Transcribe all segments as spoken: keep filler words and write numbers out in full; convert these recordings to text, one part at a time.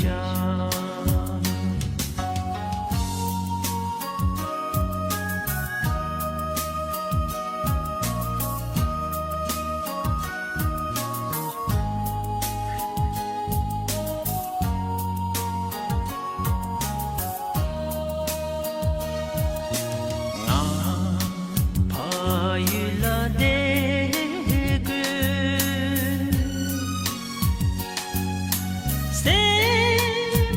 ང་ཕ་ཡུལ་ལ་བསྡད་དགོས། སེམས་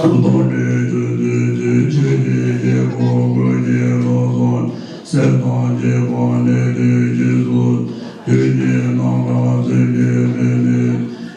རྡོ་རྗེ་ཆུ་ཚོད་ཀྱི་ཆོས་ཀྱི་དཀྱིལ་འཁོར་དགུ་ཀྱི་ལོ་ཟུང་གསེར་དང་བཅས་པ་ནས་དུས་ཀྱི་གཟུགས། དུས་ཀྱི་རྣམ་གྲངས་ཚིག་གི་མེ་ནི།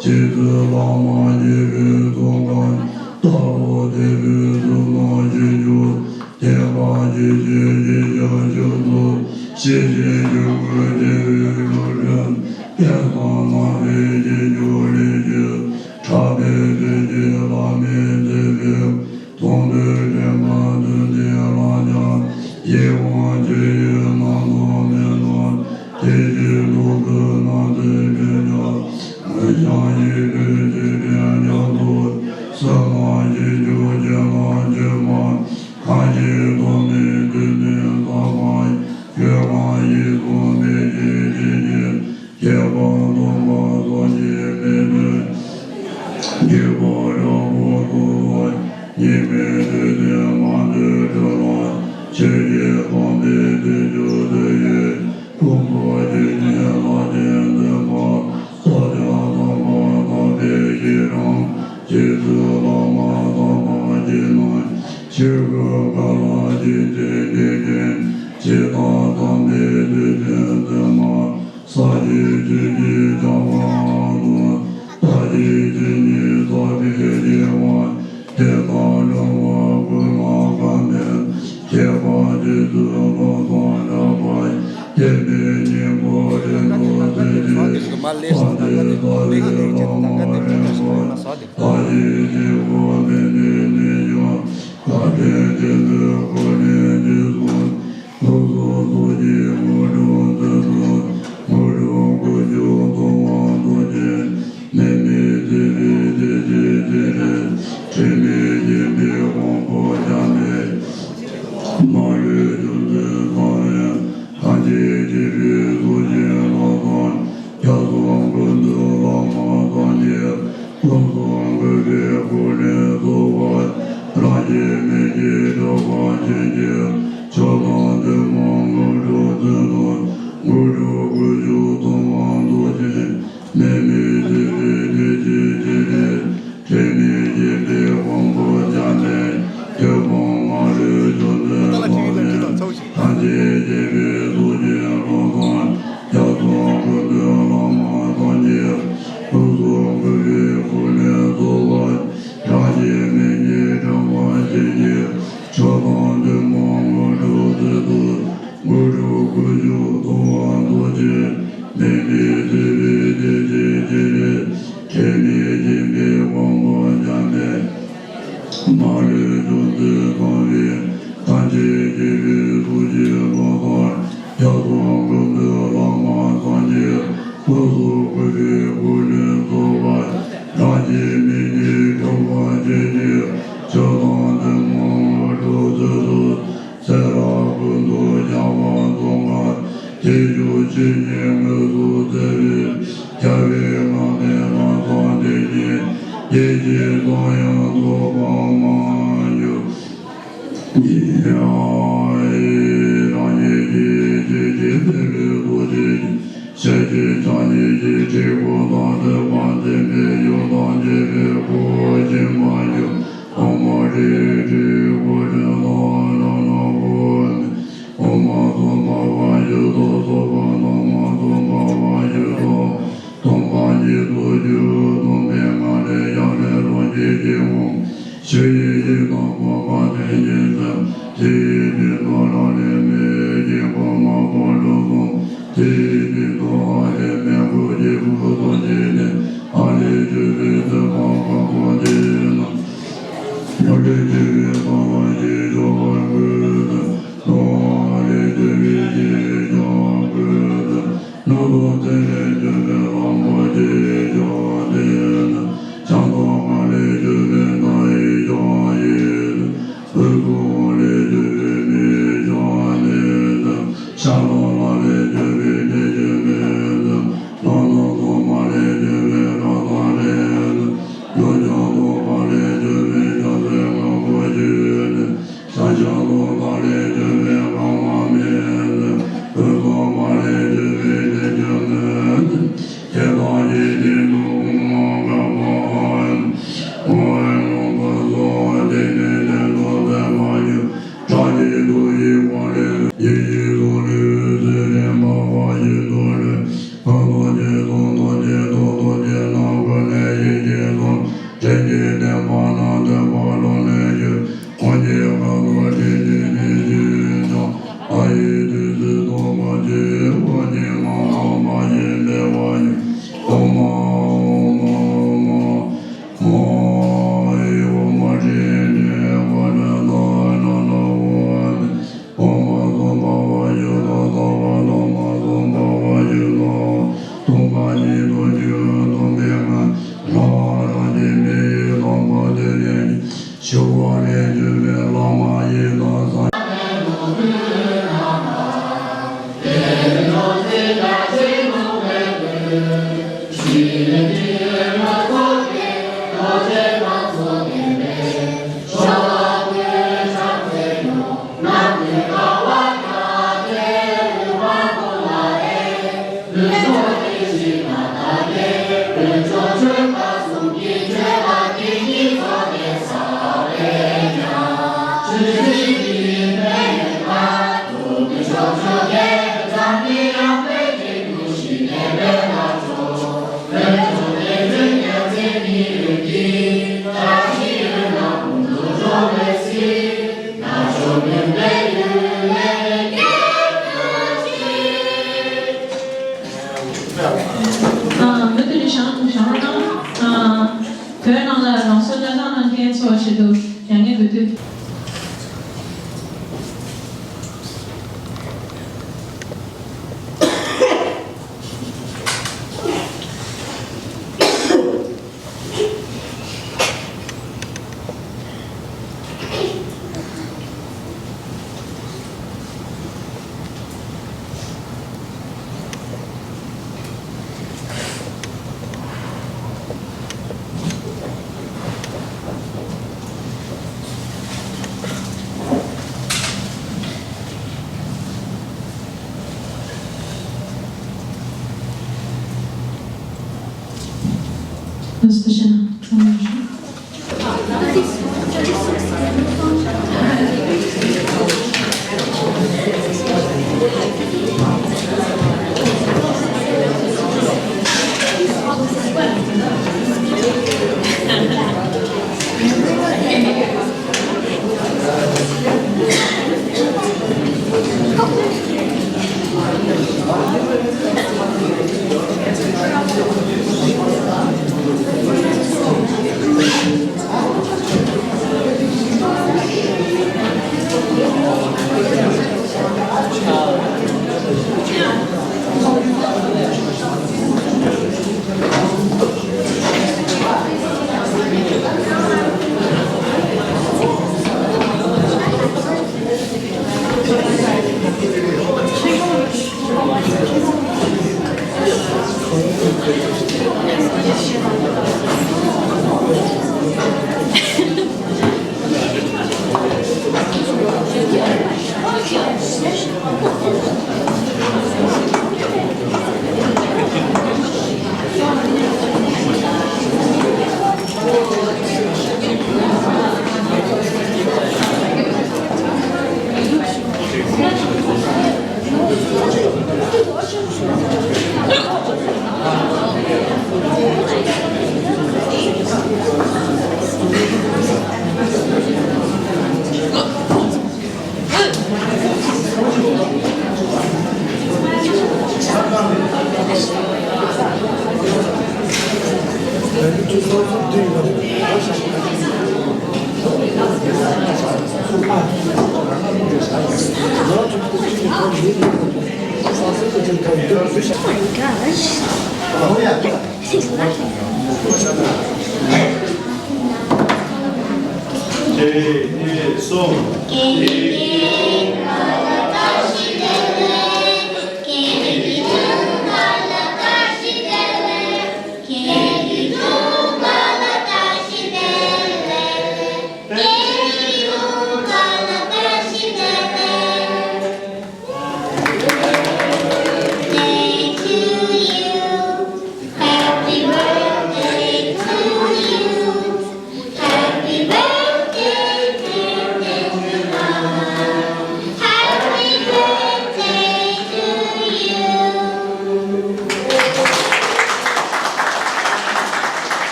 རྗེ་བཙུན་བླ་མ་མཉེས་པའི་གཟུགས་ཁམས། རྟ་ཕོ་དེ་བོའི་གཟུགས་སྣང་བཞིན་བྱུང་། ཐེག་པ་ཆེ་ཆུང་བཞི་ཆར་ཕྱུག་ཚོགས། ཤེས་བཞིན་སྐྱེ་དགུའི་བདེ་བའི་རླུང་ཁྲིམས། སྐལ་བཟང་རྣམ་པའི་རྗེས་འཇུག་ལས་ཀྱི། གྲགས་པའི་དོན་གྱི་བླ་མའི་མཛད་པའི། མཐོང་ཐོས་དྲན་པ་དོན་ལྡན་ལ་ཡང་། ཡིད་འོང་ཆོས་ཡོད་སྣང་དང་མི་སྣང་། དེ་བཞིན་ལོག་གི་སྣང་ཚུལ་ཀུན་ཀྱང་། མངོན་བྱང་ཡེ་ཤེས་ཆོས་ཅན་རྒྱ་མཚོ། བསོད་ནམས་ཞིང་སྐྱོང་ཆོས་ལ་སྤྱོད་པ། གང་ཞིག་ཐོབ་ནས་དུས་གསུམ་ཟབ་པ། ཆོས་གང་ཡིན་གསུངས་མི་ཤེས་ཅན་གྱི། ཁྱད་པར་སྟོང་པ་སངས་རྒྱས་མི་འདུལ། འཇིགས་པ་རབ་པ་སོགས་སོགས། སྙིགས་མའི་དུས་གསུམ་མ་འདུལ་འགྲོ་ལ། ཆོས་ཀྱི་དབང་པོས་བདེ་སྤྱོད་དུ་ཡོད། ཀུན་རྫོབ་ཆོས་ཉིད་ལ་དོན་བསྟན་པ། རྟོགས་བྱ་དམ་པ་དམ་པའི་གཞི་རང་། རྗེ་བཙུན་བླ་མ་དམ་པ་ཆོས་རྣམས། ཆོས་སྐུ་མཁའ་ལ་རྗེ་བཙུན་བསྟན་ཅིང་། ཇི་ལྟར་དམ་པའི་ཚུལ་བསྟན་བརྟན་མ། ས་གཞི་ཆོས་ཀྱི་ཆར་པ་དང་། རྟ་ཞིག་ཆོས་ཉིད་ཟབ་པའི་སྐྱེ་བ། དེ་དག་འགྲོ་བ་ཀུན་ལ་ཁམས་བདེན། ཁྱད་པར་རྗེ་བཙུན་བློ་བཟང་གྲགས་པ། བསྟན་པའི་སྙིང་པོ་དྲན་རྟོག་ཚུལ་གྱིས། དཔལ་ལྡན་རྩ་བའི་བླ་མ་རིན་པོ་ཆེ། ད་ཅི་སྐྱེ་བོ་མི་ནུས་ནས་ཀྱང་། བཀའ་དྲིན་ཆེན་པོས་ཁོ་ནའི་རྗེས་སུ། ལུགས་སྲོལ་སོགས་ཀྱི་དངོས་གྲུབ་མཛོད་དུ། དངོས་གྲུབ་དཀོན་མཆོག་ཐོབ་པར་མཛོད་ཅིག། མི་མེད་སྲིད་པའི་བདེ་སྐྱིད་ཅི་རིགས། དྲི་མེད་བཞད་པའི་དབང་པོ་འཇམ་པའི། མ་ལུས་བྱང་ཆུབ་སེམས་དཔའི། ཐམས་ཅད་མཁྱེན་པའི་གཟུགས་ཅན་ལྷ་དང་། ཁྱབ་གསུམ་ཀུན་འདུས་བླ་མ་སངས་རྒྱས། ཀུན་གསུང་དགོངས་པའི་སྐུ་ལས་གསོལ་བ། རང་རྒྱལ་མི་སྐྱེ་གྲགས་པ་ཅན་གྱི། མཆོག་དང་ཐུན་མོང་དངོས་གྲུབ་མཛོད་དུ། དངོས་གྲུབ་དཀོན་མཆོག་ཐོབ་པར་མཛོད་ཅིག། མི་མེད་སྲིད་པའི་བདེ་སྐྱིད་ཅི་རིགས། དྲི་མེད་བཞད་པའི་དབང་པོ་འཇམ་པའི། ཐོད་སྤངས་མ་ལུས་བྱང་ཆུབ་སེམས་དཔའི། ཐམས་ཅད་མཁྱེན་པའི་གཟུགས་ཅན་ལྷ་དང་། ཁྱབ་གསུམ་ཀུན་འདུས་བླ་མ་སངས་རྒྱས། ཀུན་གསུང་དགོངས་པའི་སྐུ་ལས་གསོལ་བ། རང་རྒྱལ་མི་སྐྱེ་གྲགས་པ་ཅན་གྱི། མཆོག་དང་ཐུན་མོང་དངོས་གྲུབ་མཛོད་དུ། དངོས་གྲུབ་དཀོན་མཆོག་ཐོབ་པར་མཛོད་ཅིག། མི་མེད་སྲིད་པའི་བདེ་སྐྱིད་ཅི་རིགས། དྲི་མེད་བཞད་པའི་དབང་པོ་འཇམ་པའི། མ་ལུས་བྱང་ཆུབ་སེམས་དཔའི། ཐམས་ཅད་མཁྱེན་པའི་གཟུགས་ཅན་ལྷ་དང་། ཁྱབ་གསུམ་ཀུན་འདུས་བླ་མ་སངས་རྒྱས། ཀུན་གསུང་དགོངས་པའི་སྐུ་ལས་གསོལ་བ། རང་རྒྱལ་མི་སྐྱེ་གྲགས་པ་ཅན་གྱི། མཆོག་དང་ཐུན་མོང་དངོས་གྲུབ་མཛོད་དུ། ཚེ་རབས་ཀུན་ཏུ་བྱ་བ་རྫོགས་པ། ཐེག་མཆོག་ཆོས་ཉིད་དངོས་སུ་མཛད་པའི། རྒྱལ་བའི་ངག་དབང་ལམ་བཟང་བདེན་བཞིའི། བདེ་སྐྱིད་ཙམ་ཡང་རྫོགས་པར་མ་གྱུར། ཡང་རང་ཉིད་ཀྱི་ཆོས་ཀྱི་མཛད་པའི་རྡོ་རྗེ། ཤཱཀྱའི་ཕྱག་གཉིས་ཀྱིས་དྲིལ་བུ་དང་ཐོད་པ་འཛིན་པའི་ཡུམ་དང་བཅས་པའི་སྐུ་བཞེངས་པར་འགྱུར། ཨོཾ་མ་ཎི་ཧྲཱིཿ་གོ་ཏྲི་ཏཱ་ར་ཎ་ཧོ་མི། ཨོཾ་མ་ཛོ་མ་བ་ཡུ་ཏོ་སོ་བ་ན་མ་ཛོ་མ་བ་ཡུ་ཏོ། སྟོང་པ་ཉིད་དུ་གྱུར་སྟོང་པའི་ངང་ལས་ཡང་ལས་སློང་གི་སྐྱེ་བོ། ཆོས་ཉིད་ཀྱི་དང་པོ་པ་དོན་གྱི་སེམས། དེའི་སྟེང་དུ་རང་ལས་མི་གཞན་པ་མ་བུ་ལུགས་གསུམ། དེའི་སྟེང་དུ་ཨ་ལས་མི་བུ་སྐྱེས་བུ་སོགས་ཀྱི་ནི། ཨ་ལས་བྱུང་བའི་སེམས་དཔའ་དཀོན་པོ་དེ་རྣམས། ཨ་ལས་བྱུང་བའི་སེམས་དཔའ་ཞེས་བྱ་བར་བསྐུལ་ཏོ། ཨ་ལས་བྱུང་བའི་ཞེས་བྱ་བར་བསྐུལ་ཏོ། ལྷག་ཏུ་ཚེ་ལས་བྱུང་བའི་གླང་པོ་ཆེའི་ཞབས་ཏེ་ན། ཤམ་ཐབས་ཨ་ལས་བྱུང་བའི་མཐའ་ཡས་ཞབས་ཡེ་ན། འོད་སྲུང་ཨ་ལས་བྱུང་བའི་མིའི་ཞབས་ ཨ། མུ་མཐུད་ནས་བཞེངས་བཞེངས་རོགས་གནང་། ཨ། བོད་ནང་ལ་རང་སྲོག་བློས་བཏང་གནང་མཁན་ཚོ་ཆེད་དུ་མྱ་ངན་འབུལ་དུས།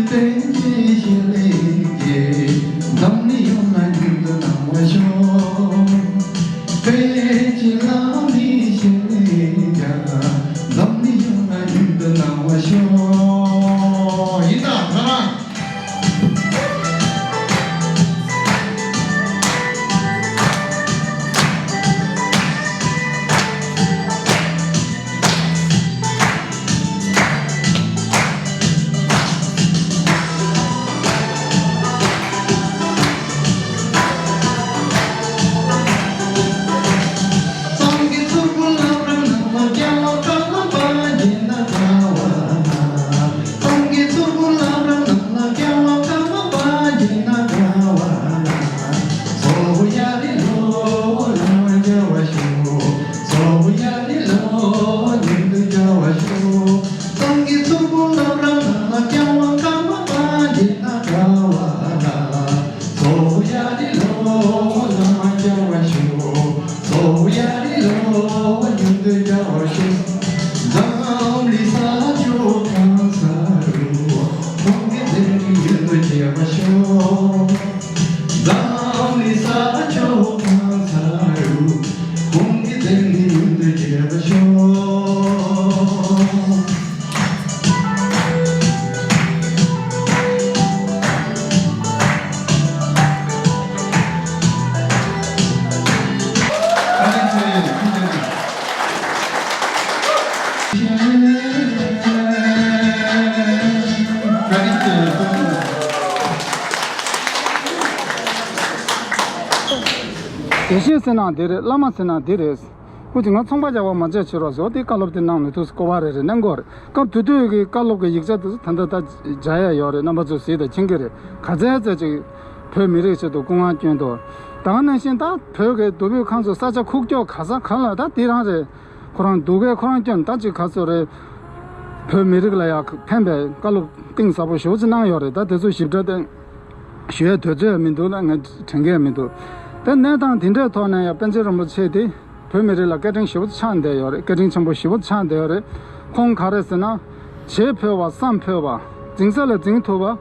བསྟན་འཛིན་ཞལ་གྱིས་འཛམ་གླིང་ཡོངས་ལ་མྱུར་དུ་སྣང་བར་ཤོག་བསྟན་འཛིན་ལགས་ནི་ཞལ་གྱིས་འཛམ་གླིང་ཡོངས་ལ་མྱུར་དུ་སྣང་བར་ཤོག་ཡིན་ད་ཁ་རང་། འཛམ་གླིང་ས་ཕྱོགས་གང་ས་རུ་ཁོང་གི་བདེན་པའི་ཡུལ་དུ་སྐྱེ་བར་ཤོག་འཛམ་གླིང་ས་ཕྱོགས་གང་ས་རུ་ཁོང་གི་བདེན་པའི་ཡུལ་དུ་སྐྱེ་བར་ཤོག་དགེ་བཤེས་ཟེར་ན་འདི་རེད། བླ་མ་ཟེར་ན་འདི་རེད། ཁོ་ཅིག་ང་ཚོང་པ་རྒྱག་པ་མ་བྱས་ཕྱིར་རོགས་ཟེར་དེ་བཀའ་སློབ་དེ་གནང་མི་ཐུབ་སྐོར་བ་རེ་རེ་གནང་དགོས་རེད། སྐབས་དེ་དུས་ཀྱི་བཀའ་སློབ་ཀྱི་ཡིག་ཆ་དེ་ཚོ་ད་ལྟ་ད་མཇལ་ཡ་ཡོད་རེད། རྣམ་པ་ཚོས་གཟིགས་དང་མཁྱེན་གྱི་རེད། ག་ཚད་ཚད་ཅིག་བོད་མི་རིགས་ཆེད་དུ་སྐུ་ངལ་བསྐྱོན་ཏོ། ད་ག་ནང་བཞིན་ད་བོད་ཀྱི་བདུད་བོད་ཁམས་ཚོ་ས་ཆ་ཁུག་ཀྱོག་ག་ས་ག་ལ་ད་དེ་རང་རེད། ཁོ་རང་སྡུག་སྐད་ཁོ་རང་སྐྱོན་ད་ཅིག་ག་ཚོད་རེད། བོད་མི་རིགས་ལ་ཡང་ཕན་པའི་བཀའ་སློབ་གཏིང་ཟབ་པོ་ཞེ་པོ་ཅིག་གནང་ཡོད་རེད། ད་དེ་ཚོ་ཞིབ་ཕྲ་དེ་ཞུ་ཡའི་དུས་ཚོད་ཡང་མི་འདུག་ལ་ངས་དྲན་གྱི་ཡང་མི་འདུག་དེ་གནས་སྟངས་དེ་འདྲའི་ཐོག་ནས་ཡང་པཎ་ཆེན་རིན་པོ་ཆེ་དེ་བོད་མི་རིགས་ལ་སྐད་འཕྲིན་ཞེ་པོ་ཅིག་ཆགས་བསྡད་ཡོད་རེད། སྐད་འཕྲིན་ཆེན་པོ་ཞེ་པོ་ཅིག་ཆགས་བསྡད་ཡོད་རེད། ཁོང་ག་རེ་ཟེར་ན། བྱེད་ཕོད་པ་བསམ་ཕོད་པ། འཛིང་ས་ལ་འཛིང་ཐུབ་པ།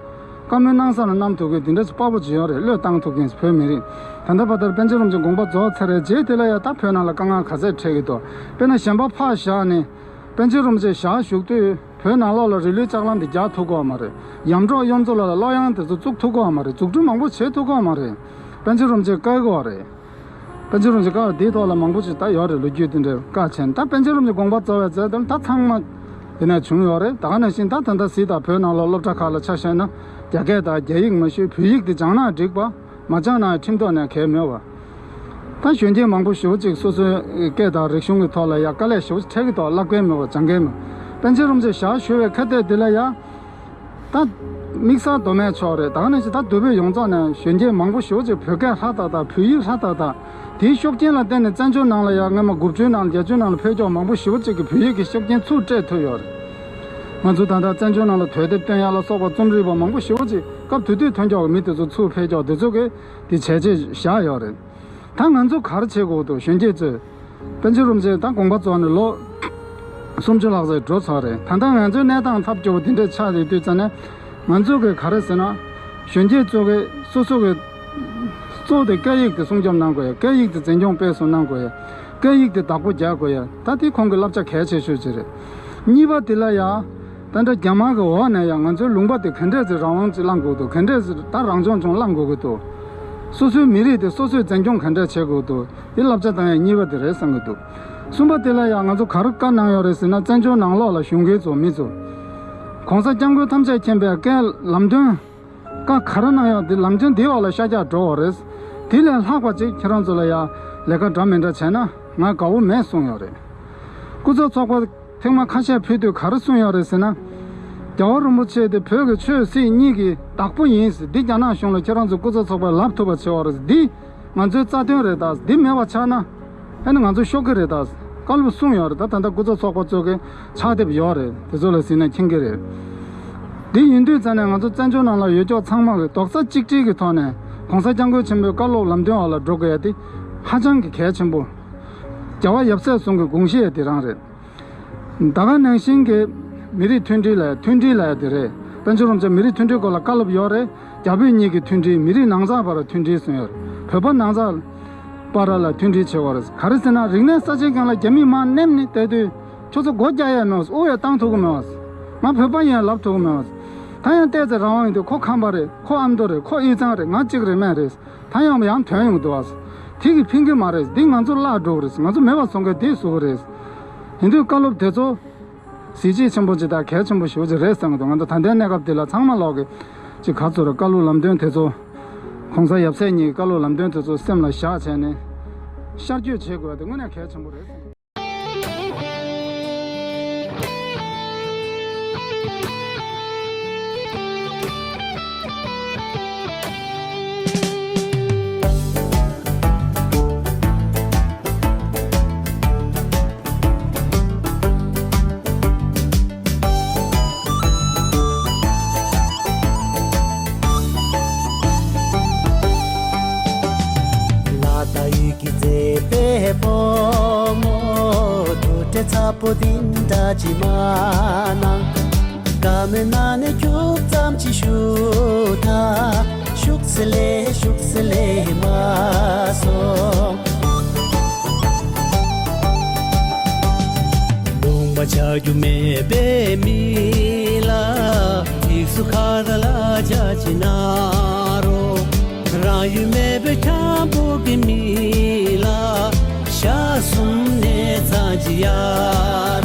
བཀའ་མོལ་གནང་ས་ལ་གནང་ཐུབ་མཁན་དེ་འདྲ་ཅིག་དཔའ་བོ་ཅིག་ཡོད་རེད། བློས་བཏང་ཐུབ་མཁན་བོད་མི་རིགས། ད་ལྟ་བར་དུ་པཎ་ཆེན་རིན་པོ་ཆེ་དགོངས་པ་རྫོགས་ཚར་བའི་རྗེས་དེ་ལ་ཡང་ད་བོད་ནང་ལ་དཀའ་ངལ་ག་ཚད་འཕྲད་ཀྱི་འདུག་དཔེར་ན་གཞན་པ་ཕར་བཞག་ནས། པཎ་ཆེན་རིན་པོ་ཆེ་ཞལ་བཞུགས་དུས་བོད་ནང་ལོགས་ལ་རི་ལུའི་ལྕགས་ལམ་དེ་རྒྱག་ཐུབ་ཀྱི་ཡོད་མ་རེད། ཡམ་འབྲོག་གཡུ་མཚོ་ལ་གློག་ཡངས་དེ་ཚོ་བཙུགས་ཐུབ་ཀྱི་ཡོད་མ་རེད། འཛུགས་སྐྲུན་མང་པོ་བྱེད་ཐུབ་ཀྱི་ཡོད་མ་རེད། པཎ་ཆེན་རིན་པོ་ཆེ་བཀའ་བསྒོ་བ་རེད། པཎ་ཆེན་རིན་པོ་ཆེ་བཀའ་འདིའི་ཐོག་ལ་མང་པོ་ཞིག་ད་ཡོད་རེད། ལོ་རྒྱུས་དེ་འདྲའི་བཀའ་ཆེན་ད་པཎ་ཆེན་རིན་པོ་ཆེ་དགོངས་པ་རྫོགས་པའི་རྗེས་དེ་ད་ཚང་མ་དེ་ནས་བྱུང་ཡོད་རེད། ད་ག་ནང་བཞིན་ད་ད་ལྟ་གཟིགས་དང་བོད་ནང་ལོགས་སློབ་གྲྭ་ཁག་ལ་ཆ་བཞག་ན་རྒྱ་སྐད་དང་རྒྱ་ཡིག་མ་གཞི་བོད་ཡིག་དེ་སྦྱངས་ན་འགྲིག་པ། མ་སྦྱངས་ན་ཁྲིམས་ཐོག་ནས་གལ་མེད་པ། ད་གཞོན་སྐྱེས་མང་པོ་ཞེ་པོ་ཅིག་སོ་སོའི་སྐད་དང་རིག་གཞུང་གི་ཐོག་ལ་ཡང་དཀའ་ལས་ཞེ་པོ་ཅིག་འཕྲད་ཀྱི་འདུག་སློབ་མཁན་མེད་པ་སྦྱང་མཁན་མེད། པཎ་ཆེན་རིན་པོ་ཆེ་ཞལ་བཞུགས་པའི་ཁ་གཏད་འདི་ལ་ཡང་། ད་དམིགས་བསལ་མདོ་སྨད་ཕྱོགས་རེད། ད་ག་ནང་བཞིན་ད་བདུད་བོད་ཡོངས་རྫོགས་ནས་གཞོན་སྐྱེས་མང་པོ་ཞེ་པོ་ཅིག་བོད་སྐད་ཧྲ་ཏག་ཏག་བོད་ཡིག་ཧྲ་ཏག་ཏག་དེའི་ཤུགས་རྐྱེན་ལ་བརྟེན་ནས་བཙན་བྱོལ་ནང་ལ་ཡང་སྔོན་མ་དགུ་བཅུའི་ནང་ལ་བརྒྱད་ཅུའི་ནང་ལ་ཕེབས་ཀྱོག་མང་པོ་ཞེ་པོ་ཅིག་གིས་བོད་ཡིག་གི་ཤུགས་རྐྱེན་ཚུར་སྤྲད་ཐུབ་ཡོད་རེད། ང་ཚོ་ད་ལྟ་བཙན་བྱོལ་ནང་ལ་དུས་དེབ་སྟོན་ཡག་ལ་སོགས་པ་རྩོམ་རིག་པ་མང་པོ་ཞེ་པོ་ཅིག་སྐབས་དེ་དུས་ཐོན་ཀྱོག་མི་དེ་ཚོ་ཚུར་ཕེབས་ཀྱོག་དེ་ཚོ་གིས་དེ་བྱས་རྗེས་བཞག་ཡོད་རེད། ད་ང་ཚོ་ག་རེ་བྱེད་དགོས་འདུག་གཞོན་སྐྱེས་ཚོས། པཎ་ཆེན་རིན་པོ་ཆེ་ད་དགོངས་པ་རྫོགས་ནས་ལོ་སུམ་ཅུ་ལྷག་ཙམ་འགྲོ་ཚར་རེད། ད་ལྟ་ང་ཚོའི་གནས་སྟངས་ཐབས་སྐྱོ་བོ་དེ་འདྲ་ཆགས་ཡོད་དུས་ཙ་ནས། ང་ཚོ་གི་ག་རེ་ཟེར་ན། གཞོན་སྐྱེས་ཚོ་གི་སོ་སོ་གི་གཙོ་བོ་དེ་སྐད་ཡིག་དེ་སྲུང་སྐྱོབ་གནང་དགོས་ཡ། སྐད་ཡིག་དེ་འཛིན་སྐྱོང་སྤེལ་གསུམ་གནང་དགོས་ཡ། སྐད་ཡིག་དེ་བདག་པོ་རྒྱག་དགོས་ཡ། ད་དེ་ཁོང་གི་བསླབ་བྱ་གལ་ཆེ་ཤོས་ཅིག་རེད། གཉིས་པ་དེ་ལ་ཡ། ད་ལྟ་རྒྱ་དམར་གྱི་འོག་ནས་ཡང་ང་ཚོའི་ལུང་པ་དེ་ག་འདྲས་ཅིག་རང་དབང་ཅིག་བླང་དགོས་འདུག་ག་འདྲས་ཅིག་ད་རང་སྐྱོང་ལྗོངས་བླང་དགོས་ཀྱི་འདུག་སོ་སོའི་མི་རིགས་དེ་སོ་སོས་འཛིན་སྐྱོང་ག་འདྲས་བྱེད་དགོས་འདུག་དེ་བསླབ་བྱ་བཏང་ཡ་གཉིས་པ་དེ་རེད་བསམ་གྱི་འདུག་གསུམ་པ་དེ་ལ་ཡང་ང་ཚོ་ག་རེ་བཀའ་གནང་ཡོད་རེད་ཟེར་ན། བཙན་བྱོལ་ནང་ལོགས་ལ་བཞུགས་མཁན་ཚོ་མི་ཚོ། གོང་ས་སྐྱབས་མགོན་ཐམས་ཅད་མཁྱེན་པའི་བཀའི་ལམ་སྟོན། བཀའ་ག་རེ་གནང་ཡོད་དེ་ལམ་སྟོན་དེའི་འོག་ལ་ཤར་རྒྱག་འགྲོ་བ་རེད། དེ་ལས་ལྷག་པ་ཅིག་ཁྱེད་རང་ཚོ་ལ་ཡང་ལས་ཀ་འདྲ་མི་འདྲ་བྱས་ན་ང་དགའ་བོ་མེད་གསུངས་ཡོད་རེད། སྐུ་ཚབ་ཚོགས་པ་ཐེངས་མ་ཁ་ཤས་ཕུལ་དུས་ག་རེ་གསུངས་ཡོད་རེད་ཟེར་ན། རྒྱལ་བ་རིན་པོ་ཆེ་དེ་བོད་ཀྱི་ཆོས་སྲིད་གཉིས་ཀྱི་བདག་པོ་ཡིན་ཟེར། འདི་རྒྱ་ནག་གཞུང་ལ་ཁྱེད་རང་ཚོ་སྐུ་ཚབ་ཚོགས་པས་ལབ་ཐུབ་པ་བྱེད་པ་རེད། འདི་ང་ཚོའི་རྩ་དོན་རེད་ད། འདི་མེད་པ་ཆགས་ན། ཨ་ནི་ང་ཚོ་ཤོར་གི་རེད་ད། བཀའ་སློབ་གསུངས་ཡོད་རེད་ད། ད་ལྟ་སྐུ་ཚབ་ཚོགས་པ་ཚོ་གི་ཕྱག་དེབ་ཡོད་རེད། དེ་ཚོ་ལ་གཟིགས་ན་མཁྱེན་གི་རེད། འདི་ཡིན་དུས་ཙ་ནས་ང་ཚོ་བཙན་བྱོལ་ནང་ལ་ཡོད་ཀྱོག་ཚང་མ་གི་རྡོག་རྩ་གཅིག་སྒྲིལ་གྱི་ཐོག་ནས་གོང་ས་སྐྱབས་མགོན་ཆེན་པོའི་བཀའ་སློབ་ལམ་སྟོན་འོག་ལ་འགྲོ་དགོས་ཡ་དེ་ཧ་ཅང་གི་གལ་ཆེན་པོ། རྒྱལ་བ་ཡབ་སྲས་ཟུང་གི་དགོངས་གཞི་ཡ་དེ་རང་རེད། ད་ག་ནང་བཞིན་གྱི་མི་རིགས་མཐུན་སྒྲིལ་ལ་མཐུན་སྒྲིལ་ལ་ཡ་དེ་རེད། པཎ་ཆེན་རིན་པོ་ཆེ་མི་རིགས་མཐུན་སྒྲིལ་སྐོར་ལ་བཀའ་སློབ་ཡོད་རེད། རྒྱ་བོད་གཉིས་ཀྱི་མཐུན་སྒྲིལ། མི་རིགས་ནང་ཚགས་བར་མཐུན་སྒྲིལ་གསུངས་ཡོད་རེད། བོད་པ་ནང་ཚགས་བར་ལ་མཐུན་སྒྲིལ་བྱེད་དགོས་རེད། ག་རེ་ཟེར་ན། རིག་གནས་གསར་བརྗེའི་སྒང་ལ་རྒྱ་མིས་མར་མནན་ནས་བལྟས་དུས། ཁྱོད་ཚོ་སྒོ་རྒྱག་ཡས་མེད་པ། དབུ་ཡང་བཏང་ཐུབ་ཀྱི་མེད་པ། ང་བོད་པ་ཡིན་ལབ་ཐུབ་ཀྱི་མེད་པ། ད་ཡང་ཏོག་ཙམ་རང་དབང་ཡོད་དུས། ཁོ་ཁམས་པ་རེད། ཁོ་ཨ་མདོ་རེད། ཁོ་དབུས་གཙང་རེད། ང་གཅིག་རེད་མེད་རེད། ད་ཡང་ཡང་དོན་ཡོང་གི་འདུག་བ། དེ་གིས་ཕན་གྱི་མ་རེད། འདི་ང་ཚོ་བརླག་འགྲོ་གི་རེད། ང་ཚོ་མེད་པ་བཟོ་མཁན་དེས་བཟོ་གི་རེད། ཡིན་དུས་བཀའ་སློབ་དེ་ཚོ་གཟི་བརྗིད་ཆེན་པོ་ཅིག་དང་གལ་ཆེན་པོ་ཞེ་པོ་ཅིག་རེད་བསམ་གྱི་འདུག་ང་ཚོ་ད་ལྟའི་གནས་སྐབས་འདི་ལ་ཚང་མ་ལོག་གི་ཅིག་ག་ཚོད་རེད། བཀའ་སློབ་ལམ་སྟོན་དེ་ཚོ། གོང་ས་ཡབ་སྲས་གཉིས་ཀྱི་བཀའ་སློབ་ལམ་སྟོན་དེ་ཚོ་སེམས་ལ་བཞག་བྱས་ནས་ཤར་བསྐྱོད་བྱེད་དགོས་པ་དེ་དངོས་གནས་གལ་ཆེན་པོ་རེད་བསམ། ལ་དྭགས་ཡུལ་གྱི་མཛེས་པའི་བུ་མོ། དུར་ཁྲོད་ཚ་པོ་འདི་འདྲ་ཅིག་མ་གནང་། དགའ་མོས་ན་ནས་ཁྱུག་ཙམ་ཅིག་བཞུགས་དང་། བཞུགས་སེ་ལེ་བཞུགས་སེ་ལེ་མ་སོང་། ལུང་པ་ཆགས་རྒྱུ་མེད་པའི་མི་ལ། ཚིགས་སུ་ཁ་ར་ལ་ཅག་ཅིག་གནང་རོགས། རང་ཡུལ་མེད་པའི་འཁྱམ་པོ་གི་མི་ལ། ཞག་གསུམ་གནས་ཚང་ཅིག་ཡ་